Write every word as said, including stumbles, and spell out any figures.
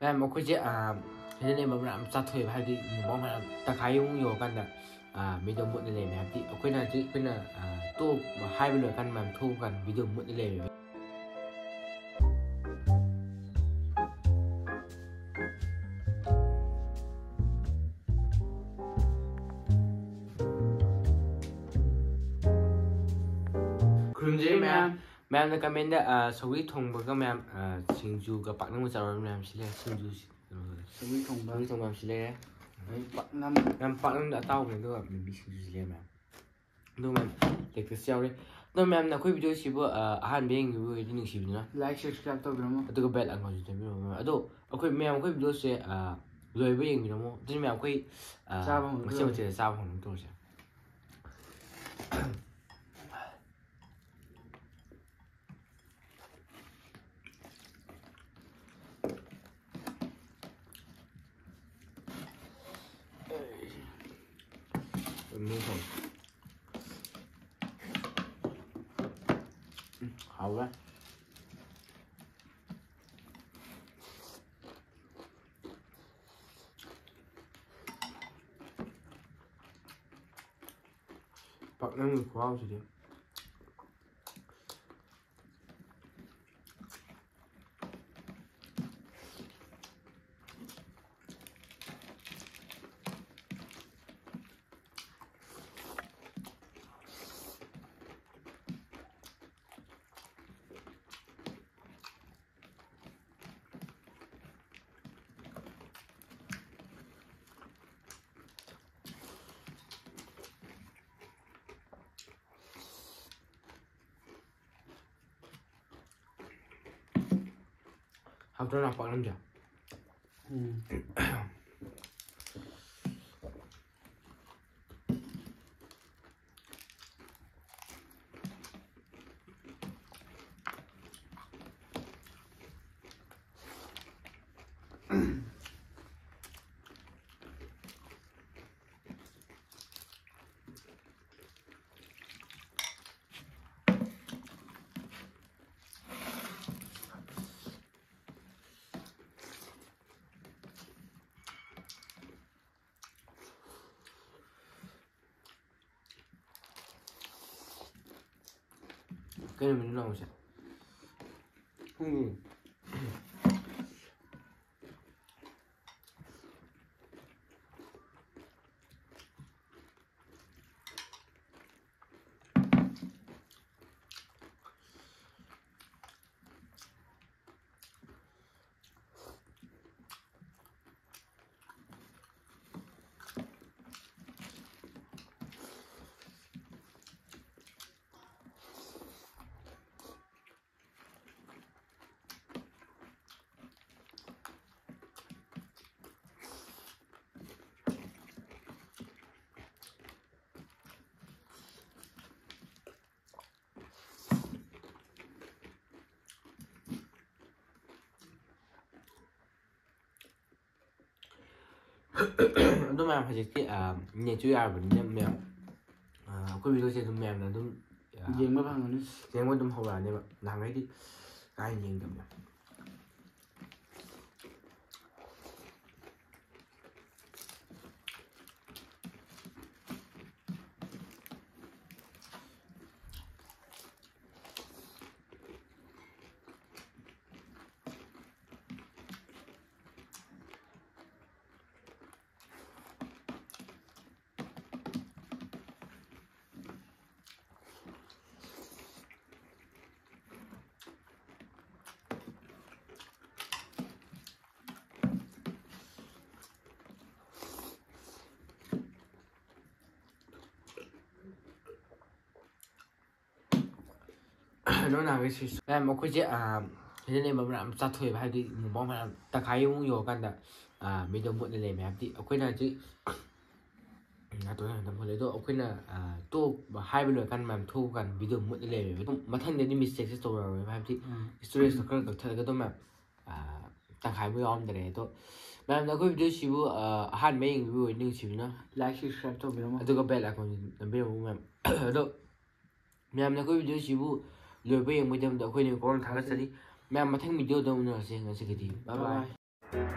ꯃꯌꯥꯝ, ꯑꯩꯈꯣꯏꯁꯦ ꯍꯦꯟꯖꯟ ꯂꯩꯕ ꯃꯌꯥꯝ ꯆꯥꯊꯣꯛꯑꯦꯕ, ꯍꯥꯏꯕꯗꯤ ꯃꯣꯃꯣ ꯃꯌꯥꯝ ꯇꯪꯈꯥꯏ ꯑꯃꯨꯛ ꯌꯧꯔꯀꯥꯟꯗ ꯃꯩꯗꯣ ꯃꯨꯠꯂ ꯂꯩꯔꯝꯃꯦ꯫ ꯍꯥꯏꯕꯗꯤ ꯑꯩꯈꯣꯏꯅ ꯍꯧꯖꯤꯛ ꯑꯩꯈꯣꯏꯅ ꯇꯣꯛ ꯍꯥꯏꯕ ꯂꯣꯏꯔꯀꯥꯟꯗ ꯃꯌꯥꯝ ꯊꯣꯛꯑꯀꯥꯟꯗ ꯃꯩꯗꯣ ꯃꯨꯠꯂ ꯂꯩꯔꯝꯃꯦꯕ꯫ ꯈꯨꯔꯨꯝꯖꯔꯤ ꯃꯌꯥꯝ꯫ ꯃꯌꯥꯝꯅ comment ꯗ ꯁꯧꯒ꯭ꯔꯤ ꯊꯣꯡꯕꯒ ꯃꯌꯥꯝ ꯁꯤꯡꯖꯨꯒ ꯄꯥꯛꯅꯝꯒ ꯆꯥꯔꯨꯔ ꯃꯌꯥꯝ ꯁꯤ ꯂꯩꯔꯦ꯫ ꯁꯤꯡꯖꯨ ꯁꯧꯒ꯭ꯔꯤ ꯊꯣꯡꯕ꯫ ꯁꯧꯒ꯭ꯔꯤ ꯊꯣꯡꯕ ꯃꯌꯥꯝ ꯁꯤ ꯂꯩꯔꯦ꯫ ꯑꯗꯩ ꯄꯥꯛꯅꯝ꯫ ꯃꯌꯥꯝ ꯄꯥꯛꯅꯝꯗ ꯑꯇꯥꯎꯕꯅꯦ, ꯑꯗꯨꯒ ꯃꯤꯃꯤ ꯁꯤꯡꯖꯨꯁꯤ ꯂꯩꯔꯦ ꯃꯌꯥꯝ꯫ ꯑꯗꯨ ꯃꯌꯥꯝ ꯂꯦꯛꯇꯁ ꯌꯥꯎꯔꯦ꯫ ꯑꯗꯣ ꯃꯌꯥꯝꯅ ꯑꯩꯈꯣꯏ video ꯁꯤꯕꯨ ꯑꯍꯥꯟꯕ ꯌꯦꯡꯕꯤꯕ ꯑꯣꯏꯔꯗꯤ ꯅꯨꯡꯁꯤꯕꯤꯗꯨꯅ like, subscribe ꯇꯧꯕꯤꯔꯝꯃꯣ꯫ ꯑꯗꯨꯒ bell icon ꯁꯨ ꯇꯩꯕꯤꯔꯝꯃꯣ꯫ ꯑꯗꯣ ꯑꯩꯈꯣꯏ ꯃꯌꯥꯝ ꯑꯩꯈꯣꯏ video ꯁꯦ ꯂꯣꯏꯕ ꯌꯦꯡꯕꯤꯔꯝꯃꯣ꯫ ꯑꯗꯨꯅ ꯃꯌꯥꯝ ꯑꯩꯈꯣꯏ ꯆꯥꯕ ꯍꯧꯅꯕ ꯃꯆꯦꯠ ꯇꯧꯔꯁꯤ꯫ ꯃꯆꯦꯠ ꯆꯥꯕ ꯍꯧꯅꯕ ꯇꯧꯔꯁꯦ꯫ ꯎꯝ, ꯍꯥꯎꯋꯦ꯫ ꯄꯥꯛꯅꯝꯒꯤ ꯈꯨꯍꯥꯎꯁꯤꯗꯤ꯫ ꯍꯥꯎꯇ꯭ꯔꯣ ꯅꯥꯄꯥꯛꯅꯝꯁꯦ? ꯎꯝ꯫ ꯀꯩ ꯅꯨꯃꯤꯠꯅꯣ ꯂꯥꯛꯑꯣꯁꯦ? ꯎꯝ꯫ ꯑꯗꯨ ꯃꯌꯥꯝ ꯍꯧꯖꯤꯛꯇꯤ, ꯑ, ꯅꯦꯠꯁꯨ ꯌꯥꯔꯕꯅꯤꯅ ꯃꯌꯥꯝ, ꯑ, ꯑꯩꯈꯣꯏ ꯚꯤꯗꯤꯑꯣꯁꯦ ꯑꯗꯨꯝ ꯃꯌꯥꯝꯅ ꯑꯗꯨꯝ, ꯑ, ꯌꯦꯡꯕ ꯐꯪꯒꯅꯤ꯫ ꯌꯦꯡꯕ ꯑꯗꯨꯝ ꯍꯧꯔꯛꯑꯅꯦꯕ꯫ ꯅꯍꯥꯟꯈꯩꯗꯤ ꯀꯥ ꯍꯦꯟꯅ ꯌꯦꯡꯗꯕꯅꯦ꯫ ꯅꯣꯏ ꯅꯍꯥꯟꯒꯩ ꯁꯤ-, ꯃꯌꯥꯝ ꯑꯩꯈꯣꯏꯁꯦ, ꯑ, ꯁꯤꯗ ꯂꯩꯕ ꯃꯌꯥꯝ ꯆꯥꯊꯣꯛꯑꯦꯕ, ꯍꯥꯏꯕꯗꯤ ꯃꯣꯃꯣ ꯃꯌꯥꯝ ꯇꯪꯈꯥꯏꯃꯨꯛ ꯌꯧꯔꯀꯥꯟꯗ, ꯑ, ꯃꯤꯗꯣ ꯃꯨꯠꯂ ꯂꯩꯔꯝꯃꯦ꯫ ꯍꯥꯏꯕꯗꯤ ꯑꯩꯈꯣꯏꯅ ꯍꯧꯖꯤꯛ ꯅꯥꯇꯣꯟ ꯌꯥꯝ ꯅꯞꯄ ꯍꯣꯜꯂꯦ꯫ ꯑꯗꯣ ꯑꯩꯈꯣꯏꯅ, ꯑ, ꯇꯣꯛ-, ꯍꯥꯏꯕ ꯂꯣꯏꯔꯀꯥꯟꯗ ꯃꯌꯥꯝ ꯊꯣꯛꯄ ꯀꯥꯟꯗ ꯚꯤꯗꯤꯑꯣ ꯃꯨꯠꯂ ꯂꯩꯔꯝꯃꯦꯕ꯫ ꯑꯗꯨꯝ ꯃꯊꯪꯗꯗꯤ ꯃꯤꯁꯇꯦꯛꯁꯦ ꯇꯧꯔꯔꯣꯏꯕ꯫ ꯍꯥꯏꯕꯗꯤ ꯎꯝ꯫ ꯏꯁꯇꯣꯔꯦꯖꯇꯣ ꯈꯔ ꯀꯛꯊꯠꯂꯒ ꯑꯗꯨꯝ ꯃꯌꯥꯝ, ꯑ, ꯇꯪꯈꯥꯏꯃꯨꯛ ꯌꯥꯎꯔꯝꯗꯔꯦ꯫ ꯑꯗꯣ ꯃꯌꯥꯝꯅ ꯑꯩꯈꯣꯏ ꯚꯤꯗꯤꯑꯣꯁꯤꯕꯨ, ꯑ, ꯑꯍꯥꯟꯕ ꯌꯦꯡꯕꯤꯕ ꯑꯣꯏꯔꯗꯤ ꯅꯨꯡꯁꯤꯕꯤꯅ like, subscribe ꯇꯧꯕꯤꯔꯝꯃꯣ꯫ ꯑꯗꯨꯒ bell icon ꯅꯝꯕꯤꯔꯝꯃꯣ ꯃꯌꯥꯝ꯫ ꯑꯗꯣ ꯃꯌꯥꯝꯅ ꯑꯩꯈꯣꯏ ꯚꯤꯗꯤꯑꯣꯁꯤꯕꯨ ꯂꯣꯏꯕ ꯌꯦꯡꯕꯒꯤꯗꯃꯛꯇ ꯑꯩꯈꯣꯏꯅ ꯀꯣꯟꯅ ꯊꯥꯒꯠꯆꯔꯤ꯫ ꯃꯌꯥꯝ ꯃꯊꯪ ꯚꯤꯗꯤꯑꯣꯗ ꯑꯃꯨꯛ ꯎꯅꯔꯁꯦ꯫ ꯉꯁꯤꯒꯤꯗꯤ bye bye꯫ Bye bye꯫